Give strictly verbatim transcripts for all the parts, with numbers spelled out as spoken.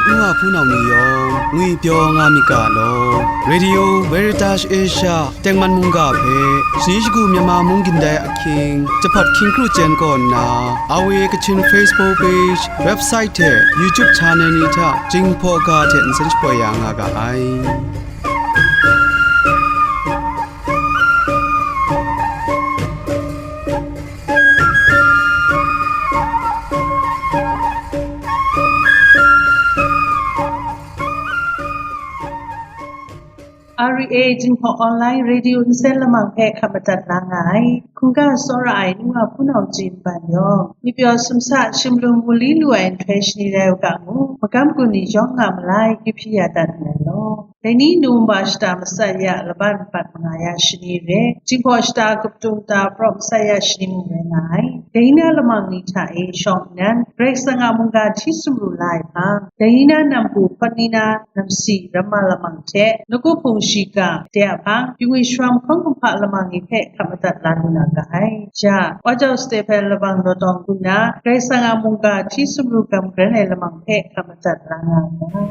N wa hpunau ni yawng ngwipyaw nga myit ga law. Radio Veritas Asia tengman mungga hpe shani shagu Myanmar mung gindai ahkying, jahpawt hkying kru chyen kaw nna, R V A Kachin Facebook page, website hte YouTube channel ni hta Jinghpaw ga hte nsen shapoi ya nga ga ai. R V A Jinghpaw Online Radio nsen lamang hpe hkap madat la nga ai. Hkungga tsawra ai N wa hpunau Jin Ban yawng, ngwipyaw sumsa shimlum mu li lu ai nhtoi shani rai u ga mu, magam gun ni yawng nga malai, kyu hpyi ya dat nngai law. Dai ni Nowemba shata matsat ya laban pat manga ya shani re, Jinghpaw shata Kuptung ta praw matsat ya shani mung rai nga ai. Dai ni na lamang ni hta e shawng nnan, Karai Kasang a mungga hti sumru la ai hpang, dai ni na nampu hpawt ni na namsi ramma lamang hte, nawku hpung shiga de a hpang, pyi ngwi shuram hkawng kumhpa lamang ni hpe hkap madat la lu na ga ai. Ja, Wa Jau Stephen Labang Naw Tawng Hku na, Karai Kasang a mungga hti sumru gam karen ai lamang hpe hkap madat la nga ai.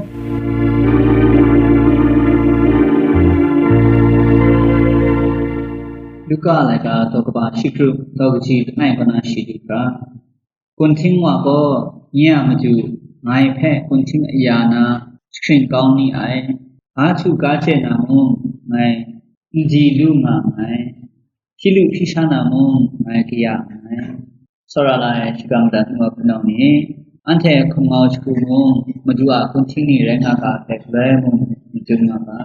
Luka laika daw kaba shi hkru, daw kaji langai kaw na shi lu hkra, Kunhting wa gaw, nye a madu, ngai hpe kunhting aya na jahkring kau ni ai. Ga htu ga chye na mung, ngai n di lu nga nngai. Hpyi lu hpyi sha na mung, ngai kaya nngai. Tsawra la ai shagam dan nu a hpunau ni, anhte hkum ngau shagu mung, madu a kunhting ni rai nga ga hte galoi mung madun nga ga.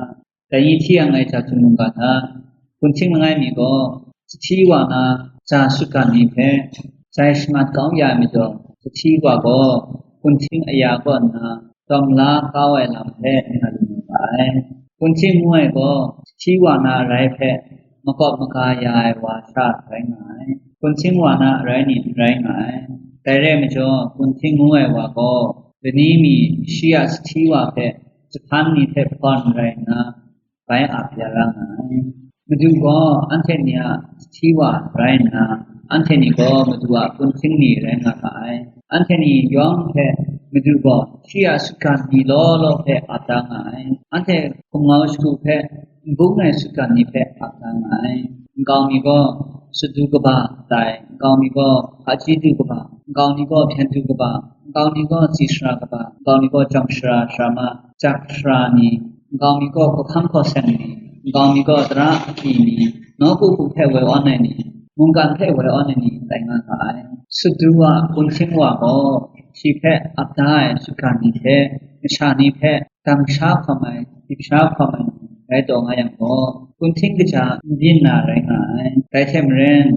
Dai ni hti yang ngai hta tsun mungga hta, kunhting langai mi gaw, sahti wa na ja sutgan ni hpe, jai shamat kau ya ai majaw, sahti wa gaw, kunhting aya kaw nna, dawm la kau ai lam hpe nga lu na ga ai. Kunhting ngu ai gaw, sahti wa na arai hpe makawp maga ya ai wa sha rai nga ai. Kunhting wa na arai ni n rai nga ai. Dai rai majaw, kunhting ngu ai wa gaw, lani mi shi a sahti wa hpe jahpan ni hte hpawn rai nna, bai ap ya ra nga ai. Madu gaw anhte ni a sahti wa rai nna, anhte ni gaw Madu a kunhting ni rai nga ga ai. Anhte ni yawng hpe Madu gaw shi a sutgan ni law law hpe ap da nga ai. Anhte hkum ngau shagu hpe n bung ai sutgan ni hpe ap da nga ai. Nkau mi gaw sadu kaba tai, nkau mi gaw hpaji du kaba, nkau mi gaw hpyen du kaba, nkau mi gaw tsi sara kaba, nkau mi gaw jawm sara sara ma, jak sara ni, nkau mi gaw hkawhkam hkawseng ni, nkau mi gaw tara agyi ni, nawku hku hpe woi awn ai ni, mungkan hpe woi awn ai ni tai nga ga ai. Sadu a kunhting wa gaw, shi hpe ap da ai sutgan ni hte, masha ni hpe dam sha hkawm ai, dip sha hkawm ai ni rai taw nga yang gaw, kunhting kaja n byin na rai nga ai. Dai hte maren,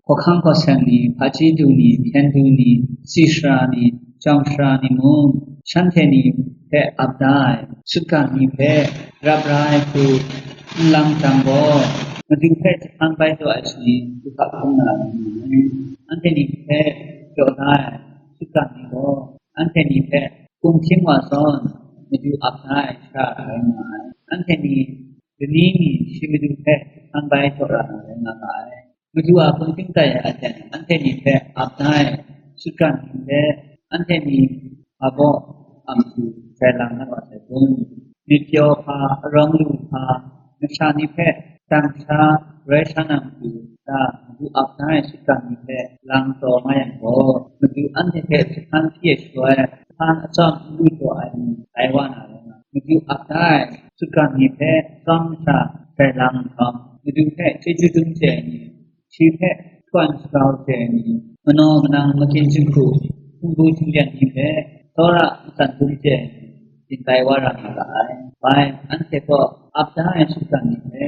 hkawhkam hkawseng ni, hpaji du ni, hpyen du ni, tsi sara ni, jawm sara ni mung, shanhte ni hpe ap da ai sutgan ni hpe rap ra ai hku n lang jang gaw, Madu hpe jahpan bai taw ai shaning du hkap hkrum na rai nga ai. Anhte ni hpe jaw da ai sutgan ni gaw, anhte ni hpe kunhting wa zawn Madu ap da ai shara rai nga ai. Anhte ni lani mi shi Madu hpe jahpan bai jaw ra na rai nga ga ai. Madu a kunhting tai ai aten anhte ni hpe ap da ai sutgan ni hpe anhte ni hpa baw a matu jai lang na wa sai kun? Myit pyaw hpa, arawng lu hpa, masha ni hpe dam sha, rai sha na matu ta, Madu ap da ai sutgan ni hpe lang taw nga yang gaw, Madu anhte hpe jahpan hpyi ai shaloi, jahpan atsawm n lu taw ai ni rai wa na rai nga. Madu ap da ai sutgan ni hpe tsawm masha jai lang nhtawm, Madu hpe chyeju dum chye ai ni, shi hpe shakawn shagrau chye ai ni, manaw manang magyin jinghku, hpunggu htingyan ni hpe tsawra matsan dum chye ai ni, dingtai wa ra nga ga ai. Bai, anhte gaw ap da ai sutgan ni hpe,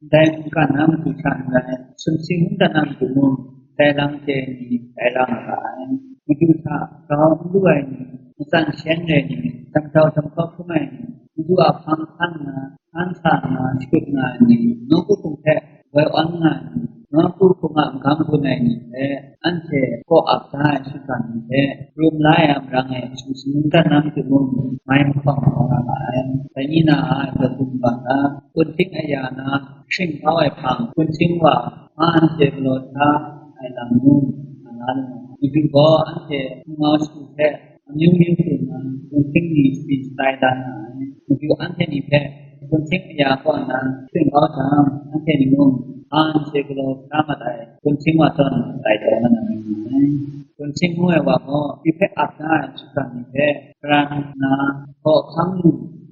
ndai mungkan na matu hta n rai, sumsing mungkan na matu mung, dai lang chye ai ni, dai lang nga ga ai. Madu hta grau n lu ai ni, matsan shayan re ai ni, damjau damhkawp hkrum ai ni, Madu a hpang hkan nna, hkan sa nna shakut nga ai ni, nawku hpung hpe woi awn nga ai ni, nawku hpung a magam gun ai ni hpe anhte kaw ap da ai sutgan ni hpe, rum la ai a marang e sumsing mungkan na matu mung, mai mahkawng hkawng nga ma ai. Dai ni na a ai gakum bang na, kunhting aya na, shing kau ai hpang, kunhting wa, ma anhte galaw sa ai lam mung, nga la lu ai. Madu gaw anhte hkum ngau shagu hpe, amyu myu hte nan kunhting ni sharin shatai dan nga ai. Maju anhte ni hpe kunhting aya kaw nna shing kau jang, anhte ni mung hpa nse galaw sha mat ai kunhting wa zawn tai taw na rai nga ai. Kunhting ngu ai wa gaw, shi hpe ap da ai shagran ni hpe karan nna hkaw hkang lu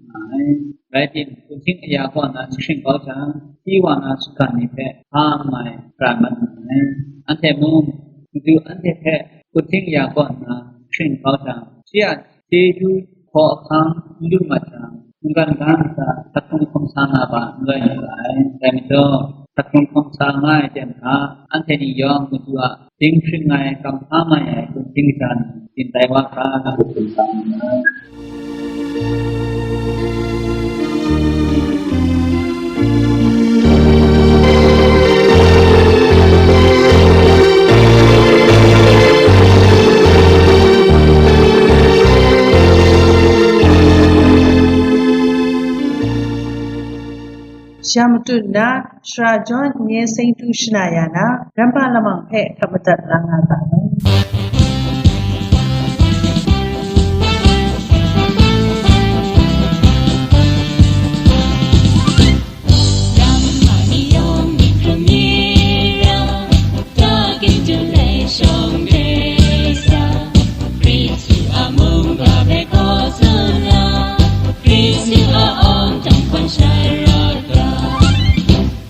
nga ai. Rai tim, kunhting aya kaw nna jahkring kau jang, shi wa na shagran ni hpe hpa mai pran mat nga ai. Anhte mung, maju anhte hpe kunhting aya kaw nna jahkring kau jang, shi a chyeju hkaw ahkang n lu mat jang, mungkan ga ntsa hkap hkrung hkawm sa nga ga n rai nga ga ai. Dai majaw, hkap hkrung hkawm sa nga ai ten hta, anhte ni yawng maju a dinghpring ai, kamhpa mai ai kunhting kaja ni, byin tai wa hkra, na hkrum sa nga ai. Sha matut nna, Shara John Nye Seng Tu shana ya na, Rampa Lamang hpe hkap madat la nga ga ai.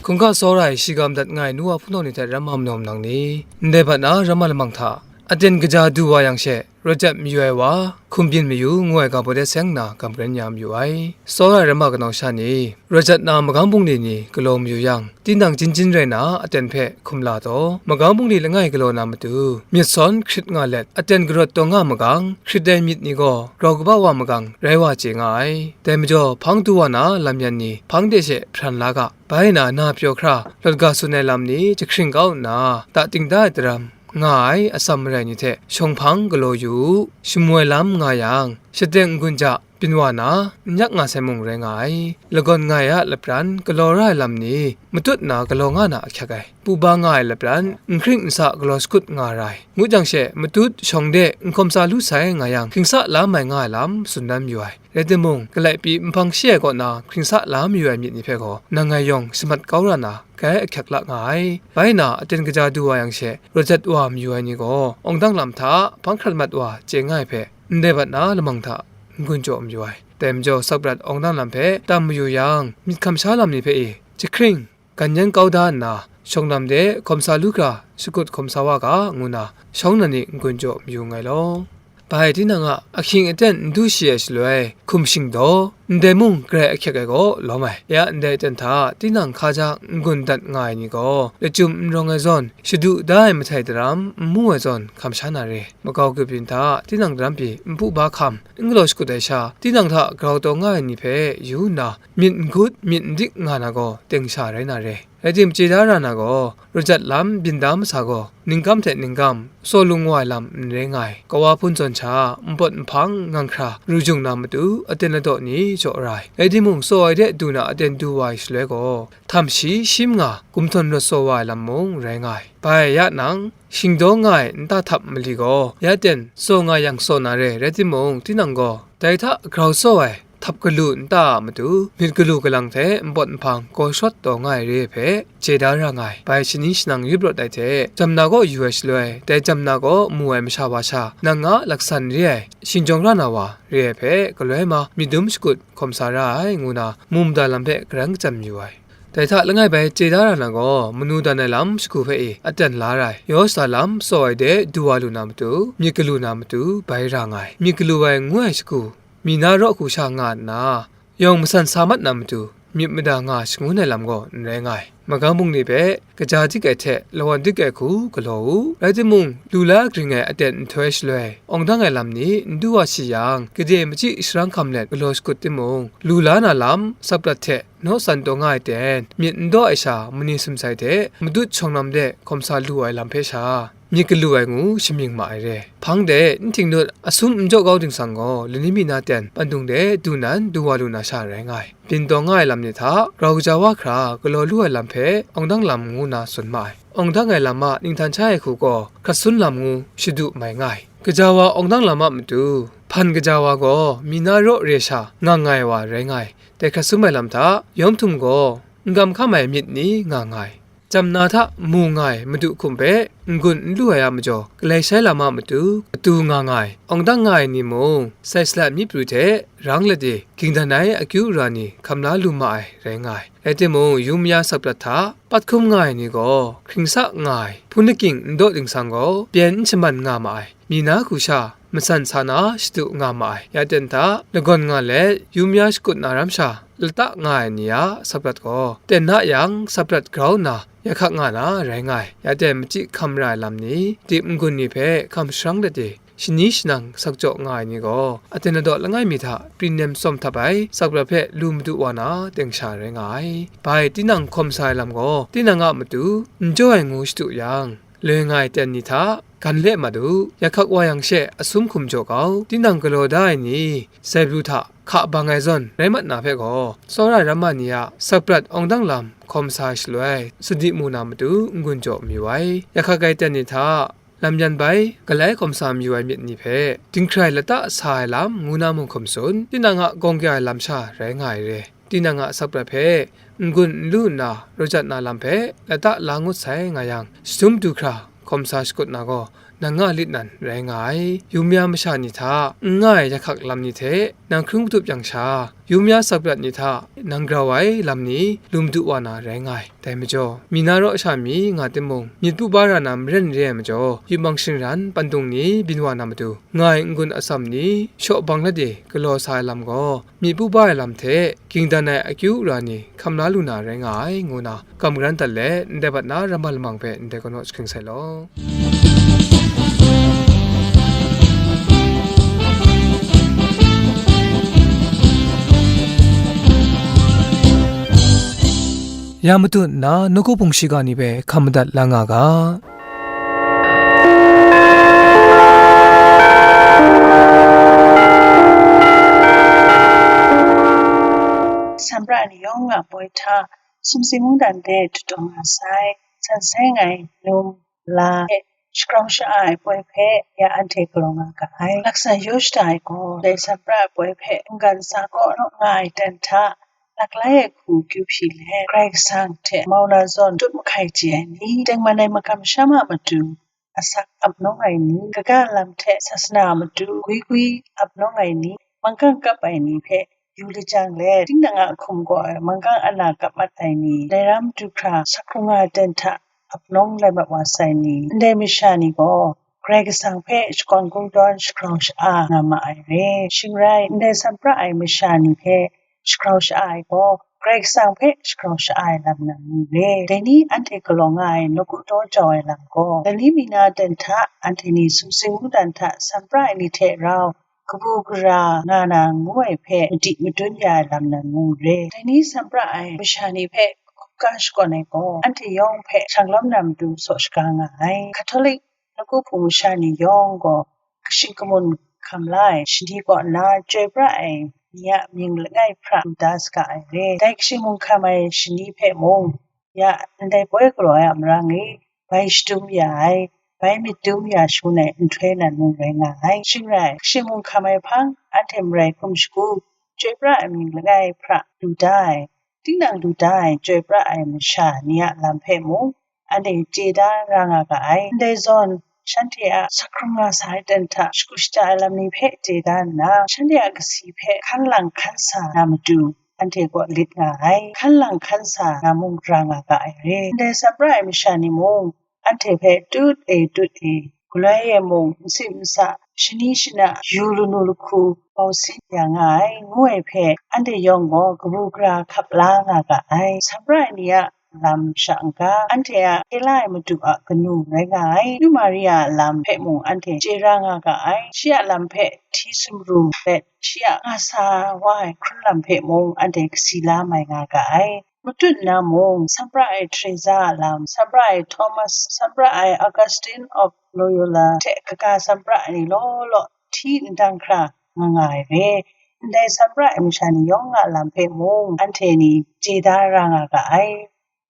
Hkungga tsawra ai shi ga madat nga ai nu wa hpunau ni hte ramma manawm nang ni, ndai bat na ramma lamang hta, aten kaja du wa yang she, Rojat mayu ai wa, hkum byin mayu ngu ai ga baw de seng nna gam karen ya mayu ai. Tsawra ai ramma kanau sha ni, Rojat na magam bungli ni galaw mayu yang, tinang jin jin rai na aten hpe hkum la taw, magam bungli langai galaw na matu, myit sawn hkrit nga let, aten karawt taw nga magang, hkrit ai myit ni gaw grau kaba wa magang rai wa chye nga ai. Dai majaw, hpang du wa na lam yan ni hpang de she hpran la ga, bai na na pyaw hkra lawt ga tsun ai lam ni jahkring kau nna, ta ting da ai daram, nga ai atsam marai ni hte shawng hpang galaw yu u. Shamu ai lam nga yang, shateng n-gun ja byin wa na, n yak nga sai mung rai nga ai. Lagawn nga ai a lapran galaw ra ai lam ni, matut na galaw nga na ahkyak ai. Pu ba nga ai lapran, n hkring n sa galaw shakut nga ra ai. Ngu jang she, matut shawng de n hkawm sa lu sai nga yang, hkring sa la mai nga ai lam tsun dan mayu ai. Rai timung, galai pyi nhpang shi ai kaw na hkring sa la mayu ai myit ni hpe gaw, nang ngai yawng shamat kau ra na, grai ahkyak la nga ai. Bai na, aten kaja du wa yang she, Rojat wa mayu ai ni gaw, awng dang lam hta hpang hkrat mat wa chye nga ai hpe, ndai bat na lamang hta n-gun jaw mayu ai. Dai majaw, sakprat awng dang lam hpe tam mayu yang, myit hkam sha lam ni hpe e, jahkring, gan yan kau da nna, shawng lam de hkawm sa lu hkra, shakut hkawm sa wa ga, ngu na, shawng na ni n-gun jaw mayu nngai law. Bai tinang a ahkying aten n du shi ai shaloi, hkum shingdaw, ndai mung grai ahkyek ai gaw lawm ai. Ya ndai aten hta tinang hkaja n-gun dat nga ai ni gaw, lachyum n rawng ai zawn, shadu da ai mahtai daram n mu ai zawn hkam sha na re. Makau grup yin hta tinang daram pyi n hpu ba hkam, n galaw shakut ai sha, tinang hta grau taw nga ai ni hpe yu nna, myit n gut, myit n dik nga na gaw, teng sha rai na re. Rai tim, chye da ra na gaw, Rojat lam byin da masa gaw, ningkam hte ningkam, tsaw lung wa ai lam n rai nga ai. Kawa hpun zawn sha, npawt nhpang, ngang hkra, ru jung na matu, aten ladaw ni jaw ra ai. Rai timung, tsaw ai de du na aten du wa ai shaloi gaw, htam shi, shi manga, gumhtawn rawt tsaw wa ai lam mung rai nga ai. Bai ya nang, shingdaw nga ai nta htap mali gaw, ya ten tsaw nga yang tsaw na re, rai timung, tinang gaw, dai hta grau tsaw ai, htap galu nta a matu, myit galu galang hte npawt nhpang gaw shawt taw nga ai re ai hpe, chye da ra nga ai. Bai shani shanang yup rawt ai hte, jam na gaw yu ai shaloi, dai jam na gaw mu ai masha wa sha, nang a laksan re ai, shingjawng ra na wa re ai hpe, galoi ma, myit dum shakut hkawm sa ra ai, ngu na, mu mada lam hpe karan kachyan yu ai. Dai hta langai bai chye da ra na gaw, manu dan ai lam shagu hpe e aten la ra ai, yaw shada lam tsaw ai de du wa lu na matu, myit galu na matu, bai ra nga ai. Myit galu ai ngu ai shagu, mi na raw hku sha nga nna, yawng masan sa mat na matu, myit mada nga shangun ai lam gaw n rai nga ai. Magam bungli hpe kaja dik ai hte lawan dik ai hku galaw u. Rai timung, lu la gring ai aten nhtoi shaloi, awng dang ai lam ni n du wa shi yang, gade machyi sharang hkam let galaw shakut timung, lu la na lam, saprat hte naw san taw nga ai ten, myit n daw ai sha, mani sumsai hte matut shawng lam de hkawm sa lu ai lam hpe sha, myit galu ai ngu shamying ma ai re. Hpang de n htingnut, asum n jaw kau dingsang gaw, lani mi na ten, pandung de du nan du wa lu na sha rai nga ai. Byin taw nga ai lam ni hta, grau kaja wa hkra, galaw lu ai lam hpe, awng dang lam ngu na tsun ma ai. Awng dang ai lam a ninghtan sha ai hku gaw, hkrat sun lam ngu shadu mai nga ai. Kaja wa awng dang lam a matu, Hpan kaja wa gaw, mi na raw re sha nga ngai wa rai nga ai. Dai hkra sum ai lam hta, yawng htum gaw, n-gam hkam ai myit ni nga nga ai. Jam na hta mu nga ai madu hkum hpe n-gun n lu ai a majaw, galai shai lam a matu katu nga nga ai. Awng dang nga ai ni mung, sai salat myi pru hte rang lade, ging dan ai akyu ra ni hkam la lu ma ai rai nga ai. Rai timung, yu maya sakprat hta pat hkum nga ai ni gaw, hkring sa nga ai, hpun lakying n daw dingsang gaw, pyen n shaman nga ma ai. Mi na hku sha, matsan sa na shadu nga ma ai. Ya ten hta, lagawn nga let, yu maya shakut na ram sha, lata nga ai ni a saprat gaw, ten na yang, saprat grau nna, ya hkak nga na rai nga ai. Ya ten machyi hkam ra ai lam ni, dip n-gun ni hpe hkam sharang dat e, shani shanang sakjaw nga ai ni gaw, aten adaw langai mi hta, pri nem tsawm htap ai, saprat hpe lu madu wa na teng sha rai nga ai. Bai tinang hkawm sa ai lam gaw, tinang a matu n jaw ai ngu shadu yang, loi nga ai ten ni hta, gan le mat u, ya hkak wa yang she asum hkum jaw kau, tinang galaw da ai ni, zaibru hta hka bang ai zawn rai mat na hpe gaw, tsawra ramma ni a sakprat awng dang lam hkawm sa shaloi, sadi mu na matu n-gun jaw mayu ai. Ya hkak ai ten ni hta, lam yan bai, galai hkawm sa mayu ai myit ni hpe, dinghkrai lata sa ai lam ngu na mung hkum tsun, tinang a gawng kya ai lam sha rai nga ai re. Tinang a sakprat hpe n-gun n lu nna, raw jat na lam hpe lata la ngut sai nga yang, shadum du hkra hkawm sa shakut na gaw, nang nga lit nan rai nga ai. Yu maya masha ni hta n nga ai ya hkak lam ni hte nang hkring matup yang sha, yu maya sakprat ni hta nang grau ai lam ni lu madu wa na rai nga ai. Dai majaw, mi na raw sha mi nga timung, myit bu ba ra na maren re ai majaw, yupmang shingran pandung ni byin wa na matu, nga ai n-gun atsam ni shaw bang lade galaw sa ai lam gaw, myit bu ba ai lam hte ging dan ai akyu ra ni hkam la lu na rai nga ai, ngu na kam garan dat let, ndai bat na ramma lamang hpe ndai kanaw jahkring sai law. Ya matut nna, nawku hpung shiga ni hpe hkam madat la nga ga. Sanpra ni yawng a poi hta, sumsing mungdan de dadaw nga sai, san seng ai num la hte shagrau sha-a ai poi hpe ya anhte galaw nga ga ai. Laksa yaw shada ai gaw, dai sanpra ai poi hpe mungkan sa kaw naw nga ai ten hta, laklai ai hku kyu hpyi let, Karai Kasang hte mau na zawn tut mahkai chye ai ni, tengman ai makam masham a matu asak ap nawng ai ni, kaga lam hte sasana a matu gwi gwi ap nawng ai ni, manggang kap ai ni hpe yu lajang let, tinang a hkum gaw ai manggang ana kap mat ai ni, dai ram du hkra sak hkrung nga ai ten hta ap nawng lai mat wa sai ni, ndai masha ni gaw Karai Kasang hpe shakawn kungdawn shagrau sha-a nga ma ai re. Shing rai, ndai sanpra ai masha ni hpe shagrau sha-a ai gaw, Karai Kasang hpe shagrau sha-a ai lam nang ngu re. Dai ni anhte galaw nga ai nawku daw jau ai lam gaw, dai ni mi na ten hta anhte ni sumsing mungdan hta sanpra ai ni hte rau kabu gara nga na ngu ai hpe madi madun ya ai lam nang ngu re. Dai ni sanpra ai masha ni hpe hkupga shakawn ai gaw, anhte yawng hpe shanglawm na matu saw shaga nga ai. Catholic nawku hpung masha ni yawng gaw, kashing kamun hkam la ai shani kaw nna chyoi pra ai ni a mying langai hpra lu da saga ai re. Dai kashing mung hkam ai shani hpe mung, ya ndai poi galaw ai a marang e, bai shadum ya ai, bai myit dum ya shangun ai nhtoi nan mung rai nga ai. Shing rai, kashing mung hkam ai hpang, anhte marai hkum shagu, chyoi pra ai mying langai hpra lu da ai, tinang lu da ai chyoi pra ai masha ni a lam hpe mung, anhte chye da ra nga ga ai. Ndai zawn, shanhte a sak hkrung nga sa ai ten hta shagu shada ai lam ni hpe chye da nna, shanhte a kasi hpe hkan lang hkan sa na matu, anhte kaw lit nga ai, hkan lang hkan sa na mung ra nga ga ai re. Ndai sanpra ai masha ni mung, anhte hpe tut e tut e, galoi e mung, nsi nsa, shani shana, yu lanu lahku, bau sin ya nga ai, ngu ai hpe, anhte yawng gaw kabu gara hkap la nga ga ai. Sanpra ai ni a lam sha n-ga, anhte a hkye la ai Madu a kanu rai nga ai. Yu Maria a lam hpe mung anhte chye ra nga ga ai. Shi a lam hpe hti sumru let, shi a nga sa wa ai hkrun lam hpe mung anhte kasi la mai nga ga ai. Matut nna mung, sanpra ai Teresa a lam, sanpra ai Thomas, sanpra ai Augustine of Loyola hte kaga sanpra ni law law hti n dang hkra nga nga ai re. Ndai sanpra ai masha ni yawng a lam hpe mung, anhte ni chye da ra nga ga ai.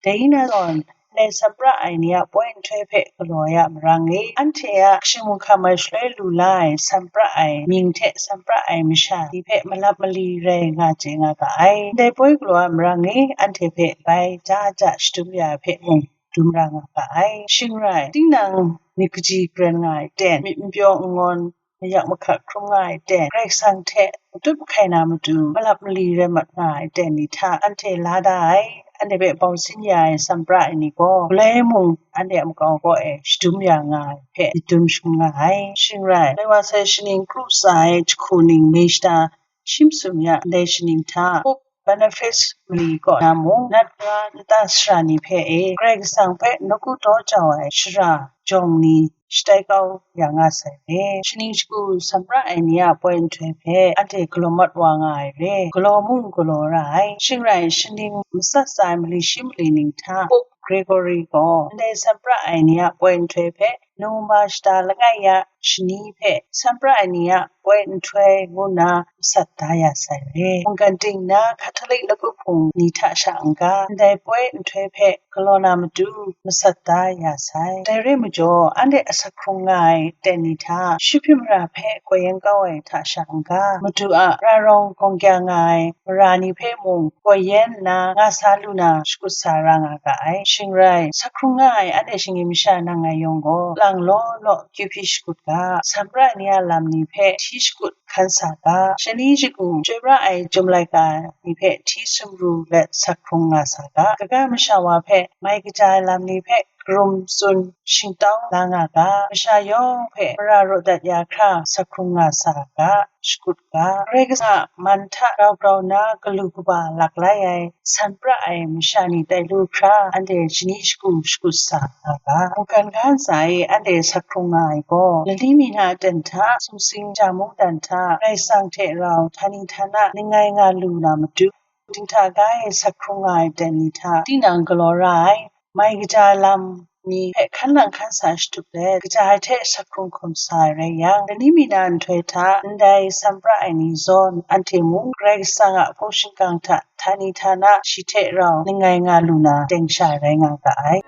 Dai na zawn, ndai san pra ai ni a poi nhtoi hpe galaw ya marang e. Anhte a shing hkam ai shaloi lu la ai san pra ai mying hte san pra ai masha ni hpe malap mali rai nga chye nga ga ai. Ndai poi galaw a marang e, anhte hpe bai ja ja shadum ya ai hpe mung dum ra nga ga ai. Shing rai, tinang myit kaji karen nga ai ten, myit n pyaw n ngawn, mayak mahkak hkrum nga ai ten, Karai Kasang hte matut mahkai na matu malap mali rai mat nga ai ten ni hta anhte la da ai. Anhte hpe bau sin ya ai san pra ai ni gaw, galoi mung anhte a makau kaw e shadum ya nga ai hpe myit dum shangun nga ai. Shing rai, lai wa sai shaning kru tsa ai jahku ning mei shada shi masum ya ndai shaning hta, Pope Boniface mali kaw na mung, nat ra nta sara ni hpe e, Karai Kasang hpe nawku daw jau ai shara jawng ni shatai kau ya nga sai re. Shaning shagu san pra ai ni a poi nhtoi hpe anhte galaw mat wa nga ai re, galaw mung galaw ra ai. Shing rai, shaning matsat tsa ai mali shi mali ning hta, Pope Gregory gaw ndai san pra ai ni a poi nhtoi hpe November shata langai ya shani hpe san pra ai ni a poi nhtoi ngu nna matsat da ya sai re. Mungkan ting na Catholic lagu hpung ni hta sha n-ga, ndai poi nhtoi hpe galaw na matu matsat da ya sai. Dai re majaw, anhte asak hkrung nga ai ten ni hta, shi hpyi mara hpe koi yan kau ai hta sha n-ga, Madu a ra rawng gawng kya nga ai mara ni hpe mung koi yan nna nga sa lu na shakut sa ra nga ga ai. Shing rai, sak hkrung nga ai anhte shinggyim masha nang ngai yawng gaw, lang law law kyu hpyi shakut ga, san pra ni a lam ni hpe hti shakut hkan sa ga, shani shagu chyoi pra ai Chyum laika ni hpe hti sumru let sak hkrung nga sa ga, kaga masha wa hpe mai kaja ai lam ni hpe karum tsun shingtau la nga ga, masha yawng hpe mara raw dat ya hkra sak hkrung nga sa ga, shakut ga, Karai Kasang a man hta grau grau nna galu kaba lak lai ai, san pra ai masha ni tai lu hkra, anhte shani shagu shakut sa nga ga. Mungkan ga ntsa e anhte sak hkrung nga ai gaw, lani mi na aten hta, sumsing ja mungdan hta, Karai Kasang hte rau htani htana ning ngai nga lu na matu, dinghta ga e sak hkrung nga ai ten ni hta, tinang galaw ra ai, mai kaja ai lam ni hpe hkan nang hkan sa shatup let, kaja ai hte sak hkrung hkum sa ai rai yang, lani mi na nhtoi hta ndai san pra ai ni zawn, anhte mung Karai Kasang a hpung shingkang hta htani htana shi hte rau ning ngai nga lu na teng sha rai nga ga ai.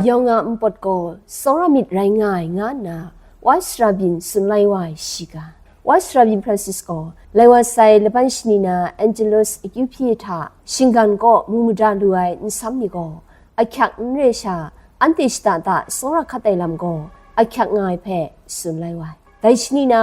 Yawng a npawt gaw tsawra myit rai nga ai, nga nna wai sara byin tsun lai wa ai shiga. Wai sara byin Francis gaw, lai wa sai laban shani na Angelus akyu hpyi hta shinggan kaw mu mada lu ai nsam ni gaw, ahkyak n re sha, anhte shada da tsawra hkat ai lam gaw ahkyak nga ai hpe tsun lai wa ai. Dai shani na,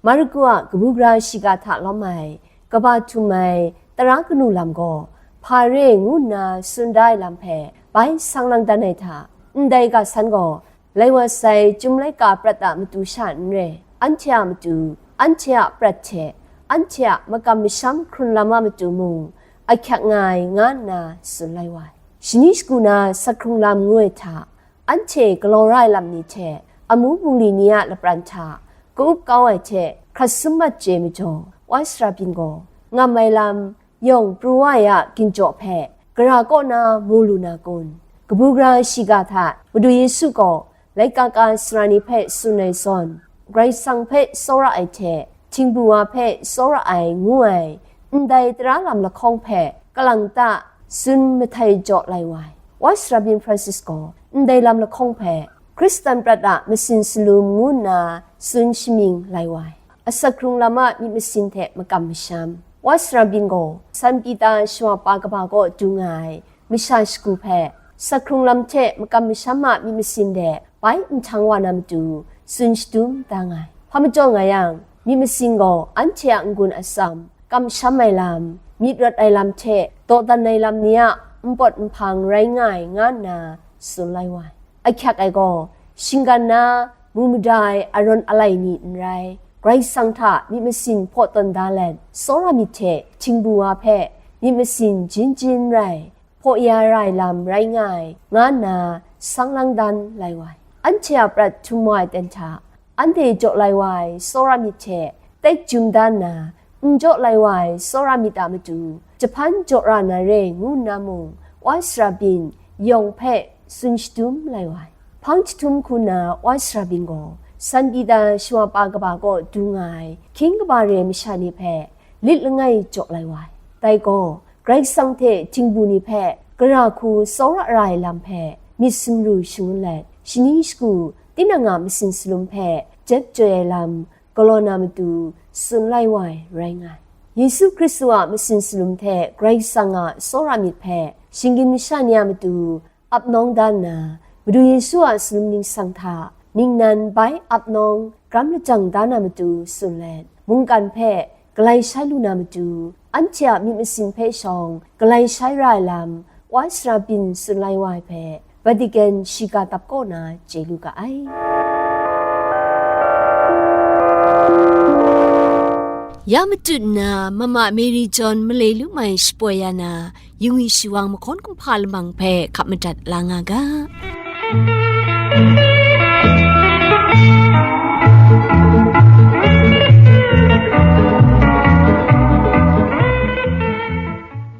Marku a kabu gara shiga hta lawm ai, kaba htum ai tara kanu lam gaw hpa re ngu nna tsun da ai lam hpe bai sang lang dan ai hta, ndai ga san gaw, lai wa sai Chyum laika prat a matu sha n re, anhte a matu, anhte a prat hte, anhte a makam masham hkrun lam a matu mung ahkyak nga ai, nga nna tsun lai wa ai. Shani shagu na sak hkrung lam ngu ai hta, anhte galaw ra ai lam ni hte amu bungli ni a lapran hta ka-up kau ai hte hkrat sum mat chye majaw, wai sara byin gaw, ngam ai lam, yawng pru wa ai a ginjaw hpe gara kaw na mu lu na kun? Kabu gara shiga hta Madu Yesu gaw laika ka sara ni hpe tsun ai zawn, Karai Kasang hpe tsawra ai hte, htingbu wa hpe tsawra ai ngu ai ndai tara lam lahkawng hpe kalang ta tsun mahtai jaw lai wa ai. Wai sara byin Francis gaw ndai lam lahkawng hpe Hkristan prat a masin salum ngu nna tsun shamying lai wa ai. Asak hkrung lam a myit masin hte makam masham. Wai sara byin gaw, San Pita shawa pa kaba kaw du nga ai masha shagu hpe, sak hkrung lam hte makam masham a myit masin de bai nhtang wa na matu tsun shadum da nga ai. Hpa majaw nga yang, myit masin gaw anhte a n-gun atsam, kamsham ai lam, myit rawt ai lam hte dawdan ai lam ni a npawt nhpang rai nga ai, nga nna tsun lai wa ai. Ahkyak ai gaw, shinggan na mu mada ai arawn alai ni n rai, Karai Kasang hta myit masin hpaw tawn da let, tsawra myit hte htingbu wa hpe myit masin jin jin rai, hpaw ya ra ai lam rai nga ai, nga nna sang lang dan lai wa ai. Anhte a prat htum wa ai ten hta, anhte jaw lai wa ai tsawra myit hte tek jum da nna, n jaw lai wa ai tsawra myit a matu jahpan jaw ra na re ngu nna mung, wai sara byin yawng hpe tsun shadum lai wa ai. Hpang jahtum hku na wai sara byin gaw, San Pita shawa pa kaba kaw du nga ai hkying kaba re masha ni hpe lit langai jaw lai wa ai. Dai gaw, Karai Kasang hte htingbu ni hpe gara hku tsawra ra ai lam hpe myit sumru shangun let, shani shagu tinang a masin salum hpe jep joi ai lam galaw na matu tsun lai wa ai rai nga ai. Yesu Hkristu a masin salum hte Karai Kasang a tsawra myit hpe shinggyim masha ni a matu ap nawng da nna, Madu Yesu a salum ningsang hta ningnan bai ap nawng gram lajang da na matu tsun let, mungkan hpe galai shai lu na matu, anhte a myit masin hpe shawng galai shai ra ai lam, wa sara byin tsun lai wa ai hpe, Vatican shiga dap kaw na chye lu ga ai. Ya matut nna, Mama Mary John malai lu mai shapoi ya na, Yungwi shiwang mahkawn kumhpa lamang hpe hkap madat la nga ga.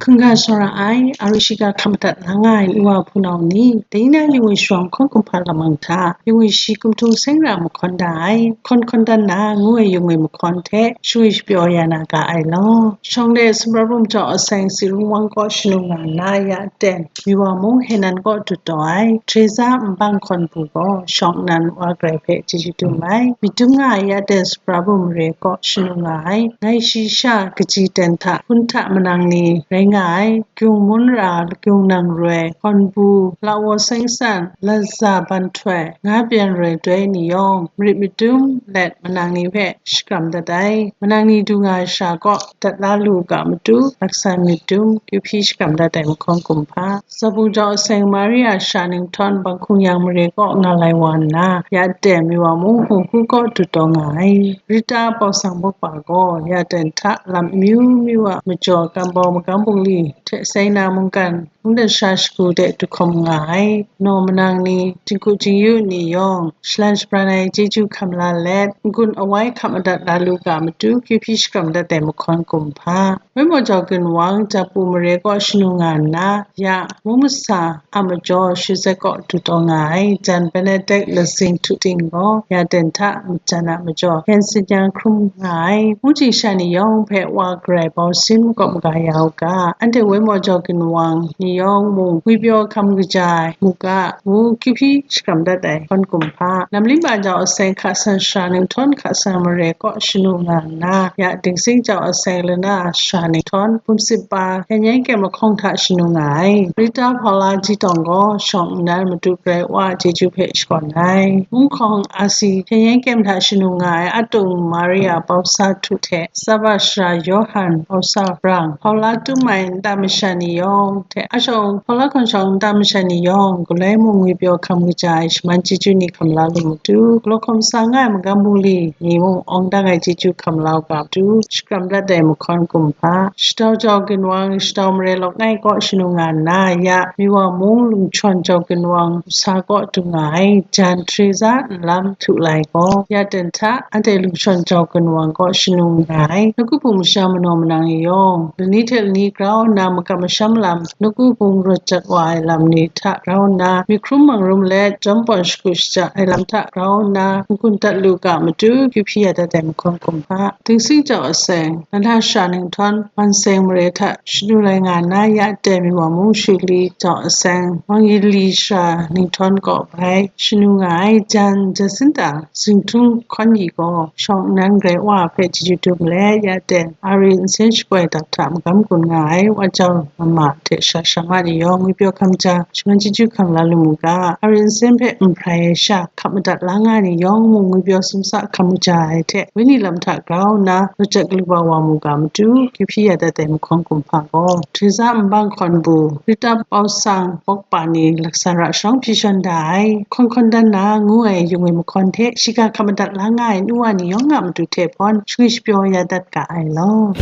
Hkungga shawra ai, Arishiga hkap madat la nga ai nu wa hpunau ni, dai na Yungwi shiwang mahkawn kumhpa lamang hta, Yungwi shi kumhtung seng ra mahkawn da ai, hkawn hkawn dan na ngu ai Yungwi mahkawn hte, shangwi shapyaw ya na ga ai law. Shawng de sumra bum jau aseng Sirung wang kaw shanu nga nna ya aten, Miwa mung Henan kaw dut taw ai, Treza nbang hkawn bu gaw shawng nnan wa grai hpe chyeju dum ai. Myit dum nga ai ya aten sumra bum mare kaw shanu nga ai, ngai shi sha kaji ten hta hpun hta manang ni rai nga ai, Gyung Mun Ra, Gyung Nang Roi, Hkawn Bu, Lawo Seng San, Latza Ban Htoi, Nga Byen Roi Doi ni yawng, marit madum let manang ni hpe shakram dat ai. Manang ni du nga ai sha kaw dat la lu ga matu, laksan myit dum, kyu hpyi shakram dat ai mahkawn kumhpa. Zabung jau aseng Maria sha ninghtawn banghkung yang mare kaw nga lai wa nna, ya aten Miwa mung hkungku kaw dut taw nga ai. Rita Bawsang Bawkpa gaw ya aten hta lam amyu myu a majaw gambau magam bungli hte Saina mungkan, mungdan sha shagu de du hkawm nga ai. Naw manang ni, jinghku jingyu ni yawng, shalan shabran ai chyeju hkam la let, n-gun awai hkap madat la lu ga matu, kyu hpyi shakram dat ai mahkawn kumhpa. Waimaw jau ginwang, Japu mare kaw shanu nga nna, ya, mung masa a majaw Shizet kaw du taw nga ai, jan Benedict lazing htu ting gaw, ya den hta majan a majaw, yan sin yan hkrum nga ai, mungchying sha ni yawng hpe wa garai bau sin makawp maga ya u ga, anhte waimaw jau ginwang ni yawng mung ngwipyaw hkam kaja ai, mu ga, ngu kyu hpyi shakram dat ai hkawn kumhpa. Lamlim a jau aseng hka san sha ninghtawn hka san mare kaw shanu nga nna, ya dingsing jau aseng lana sha ninghtawn, hpum sip pa, yan yan kyem lahkawng hta shanu nga ai. Rita Paula ji tawng gaw shawng nnan matu grai wa chyeju hpe shakawn ai. Mung hkawng asi yan yan kyem hta shanu nga ai Atung Maria Bausa htu hte, Saba Shara Yawhan Bausa brang, Paula tum ai nta masha ni yawng hte, a shawng Paula hkawn shawng nta masha ni yawng, galoi mung ngwipyaw hkam kaja ai shaman chyeju ni hkam la lu matu, galaw hkawm sa nga ai magam bungli ni mung awng dang ai chyeju hkam la u ga matu, shakram dat ai mahkawn kumhpa. Shatau jau ginwang, shatau mare lawk ngai kaw shanu nga nna, ya, Miwa mung lungchawn jau ginwang, sa kaw du nga ai, jan Teresa nlam htu lai gaw, ya ten hta, anhte lungchawn jau ginwang kaw shanu nga ai, nawku hpung masha manaw manang e yawng, lani hte lani grau nna makam masham lam, nawku hpung rawt jat wa ai lam ni hta grau nna, myit hkrum mang rum let, jawm pawn shagu shaja ai lam hta grau nna, n-gun dat lu ga matu, kyu hpyi ya dat ai mahkawn kumhpa. Dingsing jau aseng, lana sha ninghtawn, man seng mare hta shanu lai nga nna, ya aten Miwa mung Shuli jau aseng, Wang Yili sha ninghtawn kaw bai shanu nga ai, jan Jacinta Zingtung Hkawn Yi gaw, shawng nnan grai wa hpe chyeju dum let, ya aten, Ari nsen shapoi dap hta magam gun nga ai, wa jau mama hte sha sha ma ni yawng, ngwipyaw hkam ja, shaman chyeju hkam la lu mu ga, Ari nsen hpe n hprai ai sha, hkap madat la nga ai ni yawng mung, ngwipyaw sumsa hkam kaja ai hte, wenyi lam hta grau nna, rawt jat galu ba wa mu ga matu, kyu hpyi ya dat ai mahkawn kumhpa gaw, Teresa nbang hkawn bu, Rita Bawsang Bawkpa ni laksan ra shawng hpyi shawn da ai, hkawn hkawn dan na ngu ai Yungwi mahkawn hte, shiga hkap madat la nga ai nu wa ni yawng a matu hte hpawn, shangwi shapyaw ya dat ga ai law.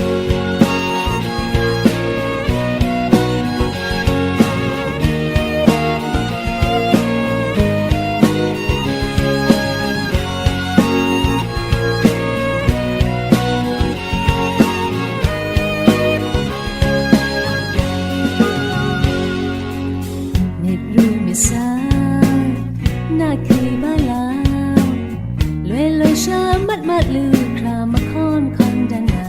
Myit ru myit sa, na hkri ba la, loi loi sha mat mat lu hkra mahkawn hkawn dan na,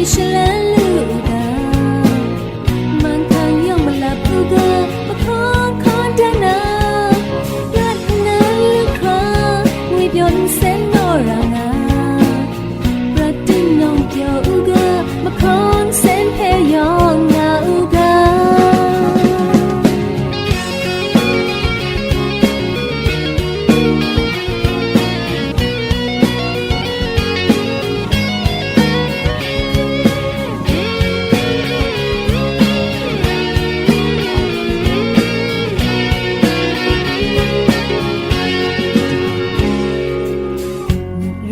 Shaloi lu u ga, manghkang yawng malap u ga, mahkawn hkawn dan na, prat nnan lu hkra, ngwi byawn nsen naw ra nga, prat dingtawng pyaw u ga, mahkawn nsen hpe yawng nga u ga.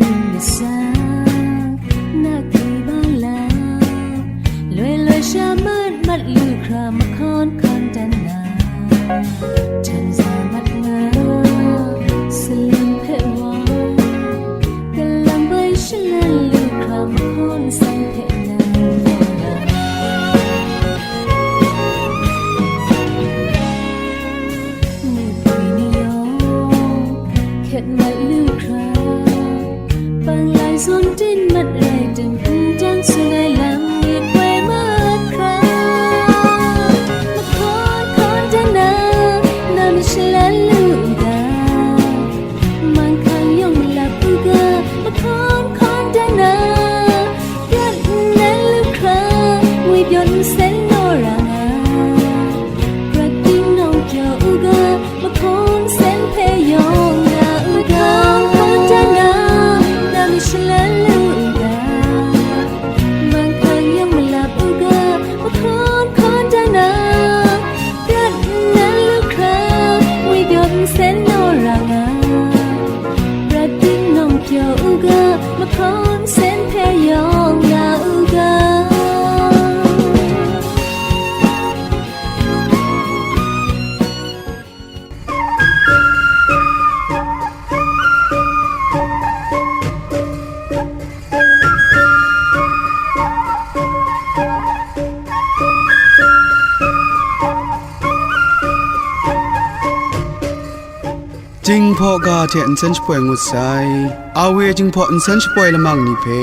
Rin masang, na hku bang lam, loi loi sha mat mat lu hkra mahkawn hkawn dan na, hten za mat nga, salang hpe wa, kalang bai shalan lu hkra mahkawn nsen hpe nang yaw ra. Mepwi ni yawng hkyen mat lu hkra, panglai zawn ten mat rai tim, n dang tsun ai lam myit woi mat hkra, mahkawn hkawn dan na, na mashalan lu u ga, manghkang yawng malap u ga, mahkawn hkawn dan na, prat nnan lu hkra, ngwi byawn nsen naw ra nga, prat dingtawng pyaw u ga, mahkawn nsen hpe yawng nga u ga, hkawn dan na, na mashalan lu u ga, manghkang yawng malap u ga, mahkawn hkawn dan na, prat nnan lu hkra, ngwi byawn nsen naw ra nga, prat dingtawng pyaw u ga, mahkawn nsen hpe yawng nga u ga. Jinghpaw ga hte nsen shapoi ngut sai. Awe Jinghpaw nsen shapoi lamang ni hpe,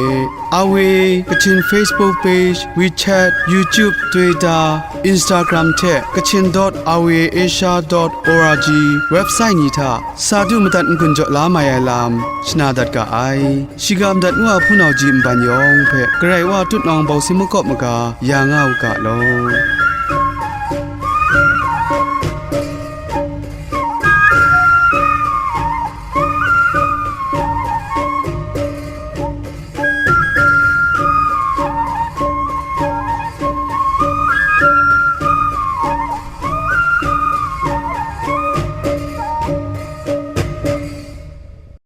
Awe Kachin Facebook page, WeChat, YouTube, Twitter, Instagram hte Kachin dot awe asia dot org website ni hta sa du madat n-gun jaw la mai ai lam shana dat ga ai. Shiga madat ngu a hpunau ji nban yawng hpe Karai Wa tutnawng bawsin makawp maga ya nga u ga law.